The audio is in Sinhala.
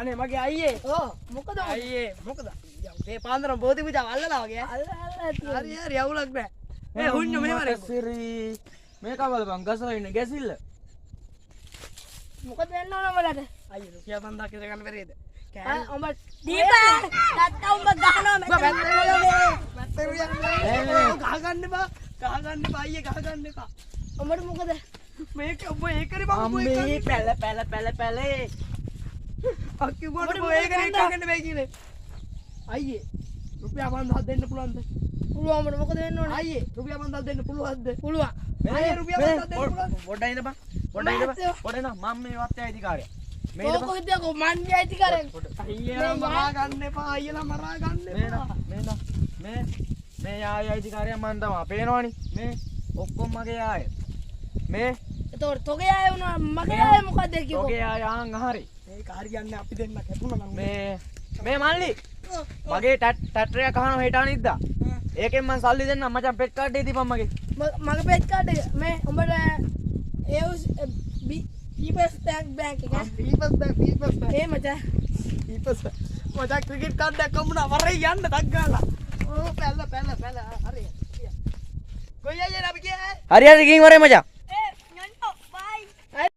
අනේ මගේ අයියේ. ඔව්, මොකද? අයියේ මොකද? උදේ පාන්දරම බෝධි පූජාව අල්ලලා වගේ. අල්ල අල්ල. හරි හරි, අවුලක් නෑ. මේ හුඤ්ඤු මෙහෙම හරි. සිරි, මේක බලපන්, ගසලා ඉන්න ගැසිල්ල. මොකද වෙන්න ඕන උඹලට? අයියේ, රුපියල් 5000 කියලා ගන්න බැරිද? ආ, උඹ දීපන් නැත්තම් උඹ ගහනවා මෙතන. ගහ ගන්න එපා. ගහ ගන්න එපා අයියේ, ගහ ගන්න එපා. උඹට මොකද? මේක ඔබ ඒකනේ බං, ඔබ අම්මේ ඒකනේ. පැල පැල පැල පැලේ. අක්කි උඹට ඔබ ඒකනේ එක්ක ගන්න බෑ කියලා. අයියේ, රුපියල් 5000 දෙන්න පුළුවන්ද? පුළුවන්. උඹට මොකද වෙන්න ඕන? අයියේ, රුපියල් 5000 දෙන්න පුළුවන්ද? පුළුවන්. අයියේ, රුපියල් 5000 දෙන්න පුළුවන්ද? පොඩ්ඩක් ඉඳපන්. පොඩ්ඩක් ඉඳපන්. මහත්තයෝ. පොඩ්ඩක් ඉඳපන්. මම මේ වත්තේ අයිතිකාරයා. මේ ඕක ඉඳපන්. හිටියකෝ මන්ගේ අයිතිකාරයන්. අයියලා මරා ගන්න එපා. අයියලා මරා ගන්න මේ එපා. මේ මේ මේ ආය අයිතිකාරයා මං තමයි. පේනවනේ. මේ ඔක්කොම මගේ ආය. මේ එතකොට තොගේ අය වුණා, මගේ අය මොකද්ද කිව්වෝ? තොගේ ආය ආන් හරි. මේක හරියන්නේ අපි දෙන්න කැපුණා නම්. මේ මේ මල්ලි, මගේ ටැට්ටරයක් අහනවා හෙට අනිද්දා. ඒකෙන් මං සල්ලි දෙන්නම් මචං. පෙට් කාඩ් එක දීපන් මගේ. මගේ පෙට් කාඩ් එක මේ උඹට ඒ බි පීපල්ස් බැංක් එක. People's bank, people's bank. ඒ මචං. පීපල්ස් මචං, ක්‍රිකට් කාඩ් එකක් හම්බුණා. වරේ යන්න ටක් ගාලා. ඕ පැල්ල පැල්ල පැල්ල, හරි. කොයි අයියේ අපි ගියේ? හරි හරි, ගිහින් වරේ මචං.